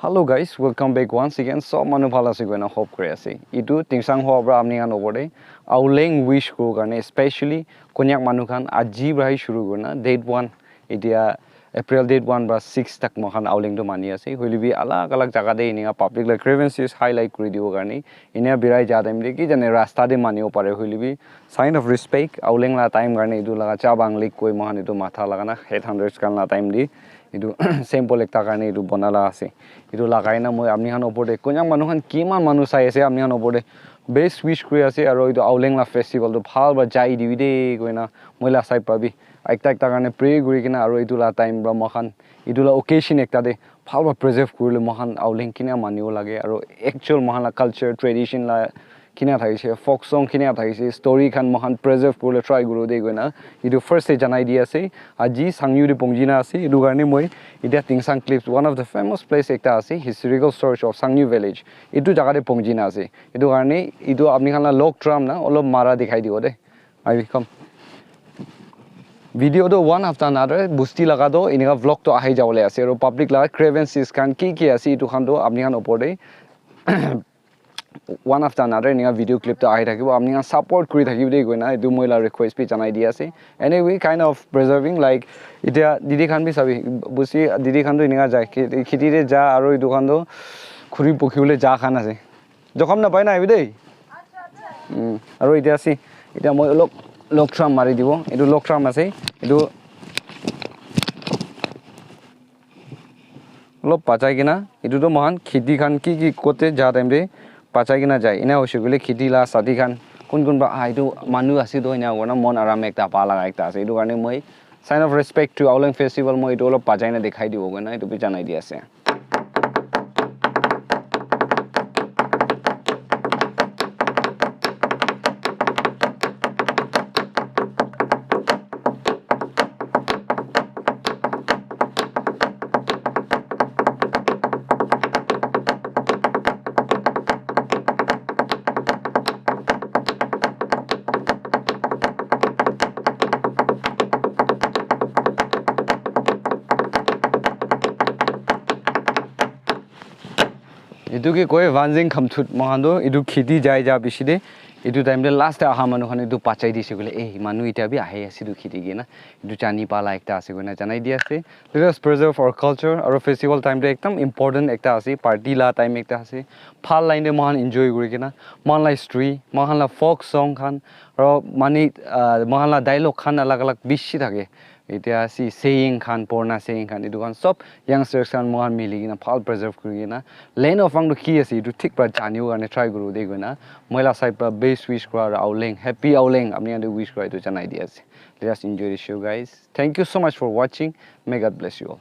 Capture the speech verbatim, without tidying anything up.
Hello guys, welcome back once again. Sob manu bhal ase koina hope kuri ase. Etu Tingsang hoa para apni khan opor te Auleng wish kuru karne, especially Konyak manu khan aji para hi shuru kurina date one, etia April date one para six tak moikhan Auleng tu mani ase. Hoile bi alag alag jaga te enika public la grievances highlight kuri dibo karne, enia birai ja time te ki jane rasta te manibo pare, hoile bi sign of respect Auleng la time karne etu laga Chabang Lake koi moikhan etu matha laga na headhunters khan la time te etu sample ekta karne etu bona la ase. Etu lagai na moi apni khan opor te Konyak manu khan kiman manu sai ase apni khan opor te best wish kuri ase, aro etu Auleng la festival tu bhal para jai dibi de koina moi la side para bi ekta ekta karne pray kuri kena aro etu la time para moikhan etu la occasion ekta te bhal para preserve kurile moikhan Auleng kina manibo lage, aro actual moikhan la culture tradition la kina thakise, folk song kina thakise, story khan moikhan preserve kuribole try kuru de koina etu first te janai di ase. Aji Sangyu te pongji na ase, etu karne moi etia Tingsang Cliffs, one of the famous place ekta ase, historical source of Sangyu village, etu jaga te pongji na ase. Etu karne etu apni khan la log drum na olop mara dikhai dibo de. I will come. Video to one after another, busti laga to enika vlog to ahi jabole ase, aro public laga grievances khan ki ki ase etu khan to apni khan opor te one after another enika video clip to ahi thakibo, apni khan support kuri thakibo de koina etu moi la request bi janai di ase. Anyway, kind of preserving, like, etia didi khan bi sabi, busti didi khan to enika jai, kheti te ja aro etu khan to khuri pokibole ja khan ase. Jokhom napai na ahibi de. Mm, aro etia ase, etia moi olop log drum mari dibo, etu log drum ase, etu olop bajai kena, etu tu moikhan kheti khan ki ki kote ja time te bajai kena jai. Ena hoise koile kheti la sadi khan kun kun ba, ah, etu manu ase to ena hoina mon aram ekta pa laga ekta ase. Etu karne moi sign of respect to Auleng festival moi etu olop bajai na dikhai dibo koina etu bi janai di ase. Etu ke koi Wanjing Khamthut, moikhan tu etu kheti jai ja bishi de, etu time te last te aha manu khan etu bachai dise koile, eh, manu etia bi ahi ase etu kheti ke na, etu jani pala ekta ase koina janai di ase. Let us preserve our culture, aro festival time te ekdam important ekta ase, party la time ekta ase, bhal line te moikhan enjoy kuri kena, moikhan la history, moikhan la folk song khan, aro mani, ah, moikhan la dialogue khan alag alag bishi thake. Etia si saying khan, purana saying khan, etu khan sob youngsters khan moikhan mili kena bhal preserve kuri kena, land of Wang tu ki ase etu thik para janibo karne try kuru de koina, moi la side para best wish kura aro Auleng, happy Auleng apni khan te wish kura etu janai di ase. Let us enjoy the show, guys. Thank you so much for watching. May God bless you all.